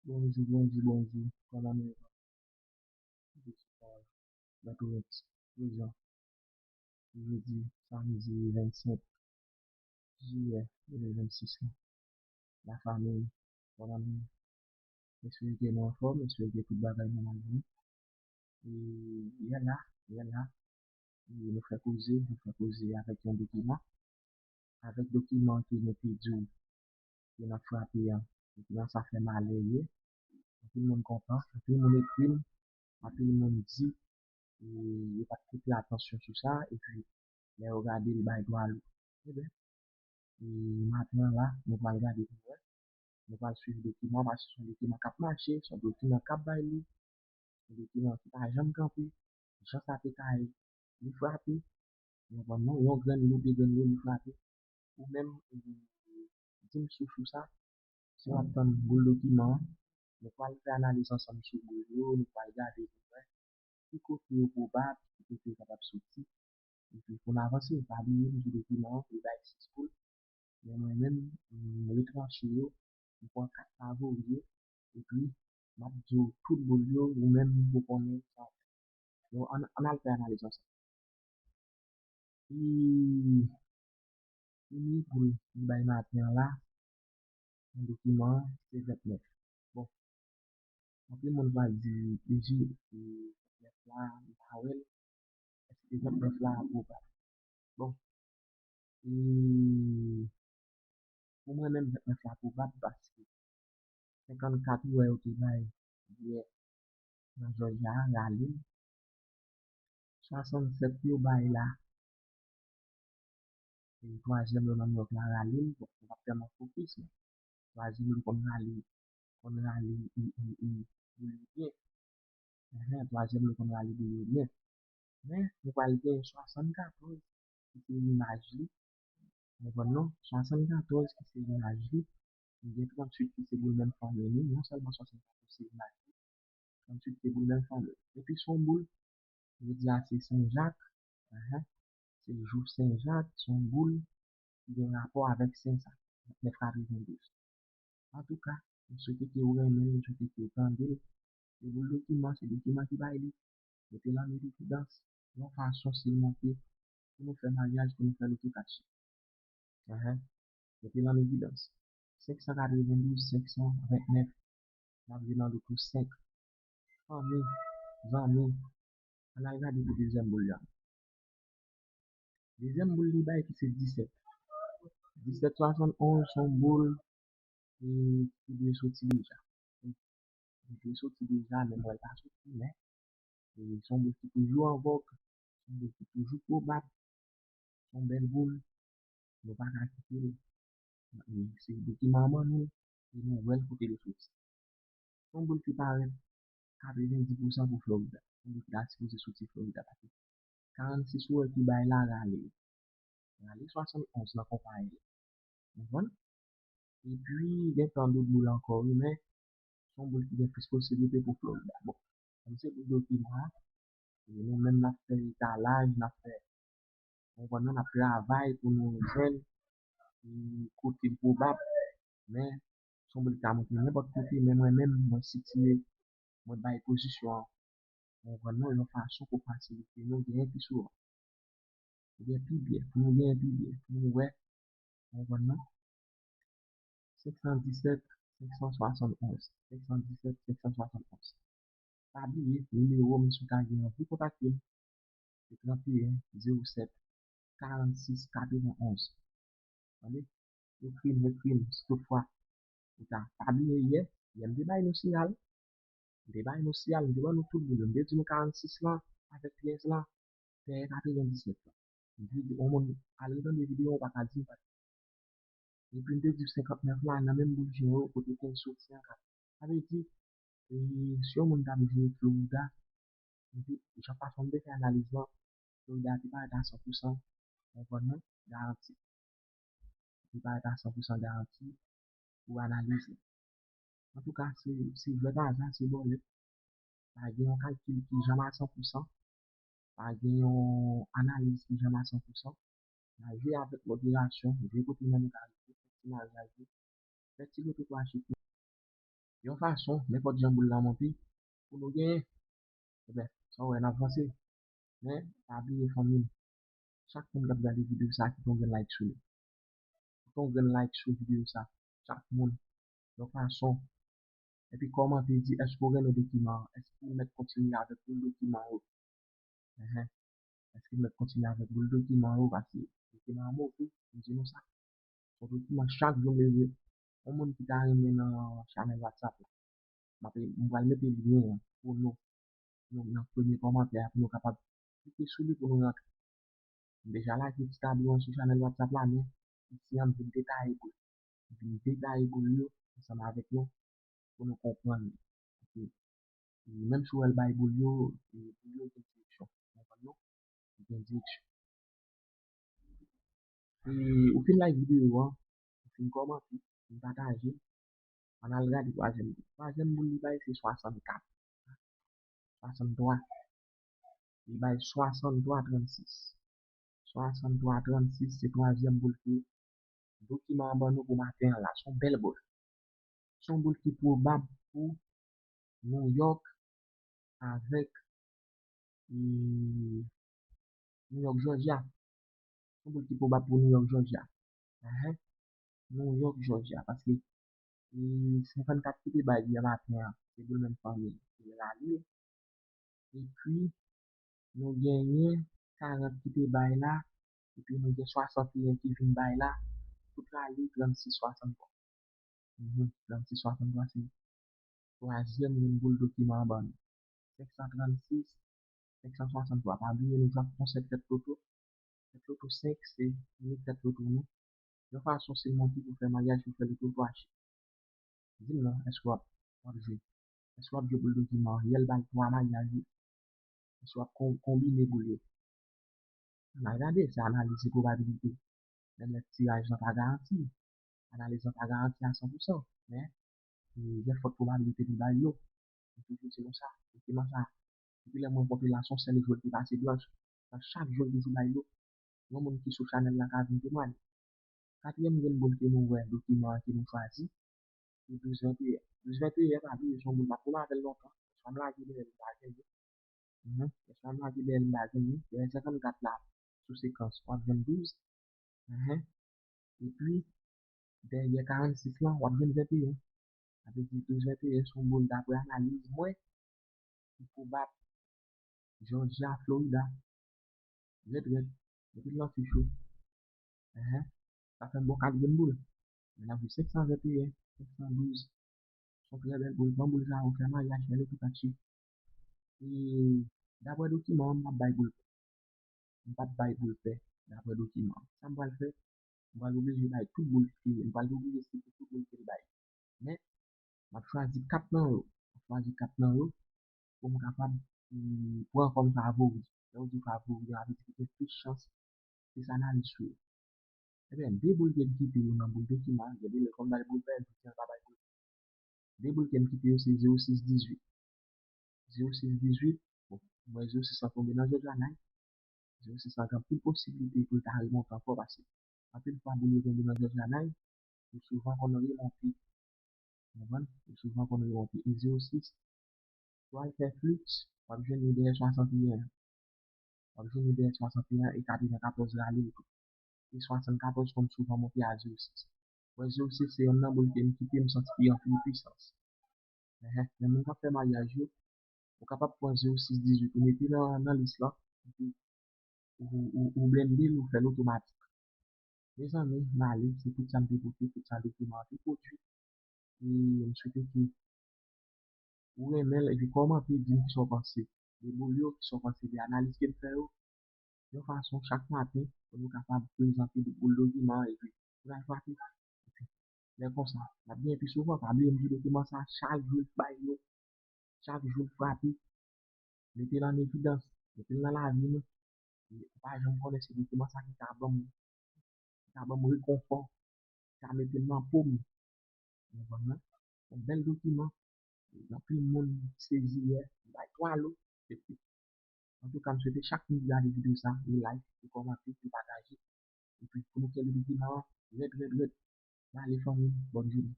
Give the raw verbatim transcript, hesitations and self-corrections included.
Bonjou, bonjou, bonjou. Kòman nou ye? Jodi, prezan, jodi, samdi vennsenk jiyè de mil vennsis la. Lafanmi, kòman nou ye? M espere ke nou anfòm, m espere ke tout bagay nòmal pou nou. E yè la, yè la, e nou fè koze, nou fè koze avèk yon dokiman, avèk dokiman ke nou te di w ke n ap frape an. Dokiman sa fè malè ye. Anpil moun kontan, anpil moun ekri m, anpil moun di, e yo pa t pote atansyon sou sa, epi lè yo gade l bay dwa lou. Ebyen, e maten an la, nou pral gade pou wè. Nou pral swiv dokiman, paske se yon dokiman k ap mache, se yon dokiman k ap bay li, se yon dokiman ki pa janm kanpe. Jan sa te ka ye, li frape. Ou konprann non? Yon grenn lou, de grenn lou, li frape. Ou menm, e, di m sou chou sa, si w ap tann boul dokiman an, nou pral fè analiz ansanm sou boul yo, nou pral gade pou wè ki kote yo pwobab, ki kote yo kapab soti. Epi pou n avanse, pa bliye m di dokiman an, li bay sis boul. Men mwen menm, m retranche yo, m pran kat favori yo, epi m ap di w tout boul yo, ou menm ou konnen sa w ap fè. Bon, ann, ann al fè analiz ansanm. E, premye boul li bay maten an la, nan dokiman an, se vennèf. Bon, anpil moun va di, "Eji, e, vennèf la, m pa wè l. Èske vennèf la pwobab?" Bon, e, pou mwen menm, vennèf la pwobab paske senkannkat ou wè yo te bay yè nan Jòjya a, rale l. Swasannsèt yo bay la, e twazyèm yo nan Nouyòk la rale l, bon, nou p ap tèlman fokis, men twazyèm yo konn rale, konn rale, e, e, e, boul yo byen. Enhen, twazyèm yo konn rale boul yo byen. Men, nou pral gen swasannkatòz ki se linaj li. Ou konprann non? Swasannkatòz ki se linaj li. Nou gen tranntuit ki se boul menm fanmi li. Non sèlman swasannkatòz se linaj li. Tranntuit se boul menm fanmi. Epi se yon boul, jodi a se Sen Jak. Enhen. Se jou Sen Jak, se yon boul ki gen rapò avèk sen sa. Vennèf katrevendouz. Antouka, m swete ke w renmen l, m swete ke w tande l. Se boul dokiman, se dokiman ki bay li. Mete l an evidans, yon fason sèlman ke pou nou fè maryaj, pou nou fè loto kache. Enhen. Mete l an evidans. Senk san katrevendouz, senk san vennèf, n ap jwe nan loto senk. Fanmi, zanmi, ann al gade pou dezyèm boul la. Dezyèm boul li bay ki se disèt. Disèt swasannonz se yon boul, e, ki dwe soti deja. Li dwe soti deja, men m wè l pa soti, men, e, se yon boul ki toujou an vòg, se yon boul ki toujou pwobab, se yon bèl boul, nou pa ka kite l. E, se dokiman an ban nou, e nou wè l kote l soti. Se yon boul ki parèt katrevendi pousan pou Florida. Se yon boul ki ta sipoze soti Florida, paske karannsis ou wè ki bay la rale. Rale swasannonz nan konpayi. Ou konprann? Epi, gen tan dòt boul ankò, wi, men se yon boul ki gen plis posiblite pou Florida. Bon, kòm se boul dokiman an, e nou menm n ap fè etalaj, n ap fè, ou konprann, n ap travay pou nou jwenn, e, kote l pwobab, men se yon boul ki ka monte nenpòt kote, men mwen menm, mwen sitiye, mwen bay pozisyon an, ou konprann non, yon fason pou fasilite nou genyen pi souvan. Oubyen pi byen, pou nou genyen pi byen, pou nou wè, ou konprann non? Senk san disèt, senk san swasannonz, senk san disèt, senk san swasannonz. Pa bliye, nimewo m, si w ta gen anvi kontakte m, se trannteyen zewo sèt karannsis katrevenonz. Tande? Ekri m, ekri m, si toutfwa ou ta. Pa bliye yè, yè m te bay nou siyal. M te bay nou siyal, m te ban nou tout boul yo. M te di nou karannsis lan avèk pyès lan, dèyè katrevendisèt lan. M te di, yon moun al retande videyo, ou pa ka di m pa t di. Epi m te di senkantnèf la, nan menm boul jen yo, kote ke l soti an ka. Sa vle di, e, si yon moun t ap jwe Florida, epi jan fason m te fè analiz lan, Florida te parèt a san pousan, ou konprann non, garanti. Li parèt a san pousan garanti pou analiz la. Antouka, se, se jwèt aza, se bòlèt. Pa gen yon kalkil ki janm a san pousan. Pa gen yon analiz ki janm a san pousan. N a jwe avèk moderasyon, jwe kote men nou ka rive, fè ti maryaj yo, fè ti loto twachit yo. yon fason, nenpòt jan boul la monte, pou nou genyen. Ebyen, sa w wè, n ap vanse. Men, pa bliye fanmi m, chak moun k ap gade videyo sa, kite yon grenn like sou li. Kite yon grenn like sou videyo sa, chak moun, yon fason. Epi kòmante, di èske w renmen dokiman an, èske w mèt kontinye avèk boul dokiman yo. Enhen. Èske w mèt kontinye avèk boul dokiman yo, paske dokiman an move, m di nou sa. Yon dokiman chak jou m leve. Yon moun ki ta renmen nan chanèl WhatsApp la, m ap, m pral mete lyen an pou nou, nou nan premye kòmantè a pou nou kapab klike sou li pou nou rantre. M deja lage ti tablo an sou chanèl WhatsApp la, men isi an m vin detaye pou, m vin detaye boul yo ansanm avèk nou pou nou konprann li. Paske menm si w wè l bay boul yo, e, boul yo gen direksyon. Konprann non? Gen direksyon. E ou fin like videyo an, ou fin kòmante, ou fin pataje, ann al gade twazyèm boul. Twazyèm boul li bay se swasannkat. Swasanntwa. Li bay swasanntwa trannsis. Swasanntwa trannsis se twazyèm boul ke dokiman an ban nou pou maten an la. Se yon bèl boul. Se yon boul ki pwobab pou New York avèk, e, New York, Georgia. Se yon boul ki pwobab pou New York, Georgia. Enhen. New York, Georgia. Paske, e, senkannkat ki te bay yè maten an, se boul menm fanmi. Se rale. Epi, nou genyen karant ki te bay la, epi nou gen swasanteyen ki vin bay la, tout rale trannsis swasanntwa. Mhm, trannsis swasanntwa se twazyèm grenn boul dokiman an ban nou. Senk san trannsis, senk san swasanntwa. Pa bliye nou jwe ak konsèp tèt loto. Tèt loto senk se inik tèt loto nou. Yon fason se monte pou fè maryaj, pou fè loto pou achte. Di m non, èske w ap, w ap jwe? Èske w ap jwe boul dokiman an? Yè l bay twa maryaj wi. Èske w ap kon-, konbine boul yo? Ann al gade, se analize pwobabilite. Menm lè tiraj lan pa garanti, analiz lan pa garanti a san pou san, men, e, gen fòt pwobabilite pou l bay yo. M toujou di nou sa, dokiman sa, depi lè mwen konte la, se yon sèl jou l te pase blanch. Nan chak jou l toujou bay yo. Yon moun ki sou chanèl la ka vin temwanye. Katriyèm grenn boul ke nou wè, dokiman an ke nou chwazi, se douz venteyen. Douz venteyen, pa bliye, se yon boul m ap goumen avè l lontan. Èske m lage dèyè l, m pa genyen. Mhm. Èske m lage dèyè l, m pa genyen. Dèyè senkannkat la, sou sekans, w ap jwenn douz. Mhm. Epi, dèyè karannsis lan, w ap jwenn venteyen. Sa vle di douz venteyen se yon boul, daprè analiz mwen, ki pwobab Georgia, Florida. Rèd, rèd. Mete l nan fich ou. Enhen. Sa fè m bon kat grenn boul. Men n ap jwe senk san venteyen, senk san douz. Se yon trè bèl boul. Pran boul sa, ou fè maryaj, fè loto katye. E daprè dokiman an, m p ap bay boul pè. M p ap bay boul pè, daprè dokiman an. Sa m pral fè, m pral oblije bay tout boul ke, m pral oblije site tout boul ke l bay. Men, m ap chwazi kat nan yo. M ap chwazi kat nan yo pou m kapab, mm, pran kòm favori. Lè yo di favori, sa vle di ki gen plis chans, plis analiz sou yo. Ebyen, de boul ke m kite yo nan boul dokiman an, gen de lè kòm bay boul pè, jodi a pa bay boul pè. De boul ke m kite yo se zewo sis dizuit. Zewo sis dizuit, bon, m wè zewo sis lan tonbe nan Jòj Anay. Zewo sis lan gen anpil posiblite pou l ta remonte ankò, paske anpil fwa boul yo tonbe nan Jòj Anay, yo souvan konn remonte. Ou konprann? Yo souvan konn remonte. E zewo sis, si w al fè flip, w ap jwenn li dèyè swasanteyen. W ap jwenn li dèyè swasanteyen e katrevenkatòz rale yo tou. E swasannkatòz konn souvan monte a zewo sis. Wè zewo sis se yonn nan boul ke m kite m santi ki anpil pwisans. Enhen, men moun k ap fè maryaj yo, ou kapab pran zewo sis dizuit ou mete nan, nan lis lan, epi ou, ou, ou blende l, ou fè l otomatik. Mezanmi, m ale, se tout sa m te pote, tout sa dokiman an te pwodui. E m swete ke ou renmen l, epi kòmante, di m kisa w panse de boul yo, kisa w panse de analiz ke m fè yo. Yon fason, chak maten, pou nou kapab prezante boul dokiman an, epi pou n al frape. Lè konsa, n ap gen pi souvan. Pa bliye m di dokiman sa, chak jou l bay yo, chak jou l frape. Mete l an evidans, mete l nan lavi nou. E ou pa janm konnen se dokiman sa ki ka ban m, ki ka ban m rekonfò, ki ka mete m nan po m. Ou konprann, non? Yon bèl dokiman. Anpil moun sezi yè, bay twa lo. Antouka, m swete chak moun ki gade videyo sa, li like, li kòmante, li pataje. Epi pou nou kenbe dokiman an rèd, rèd, rèd. N ale fanmi, bòn jounen.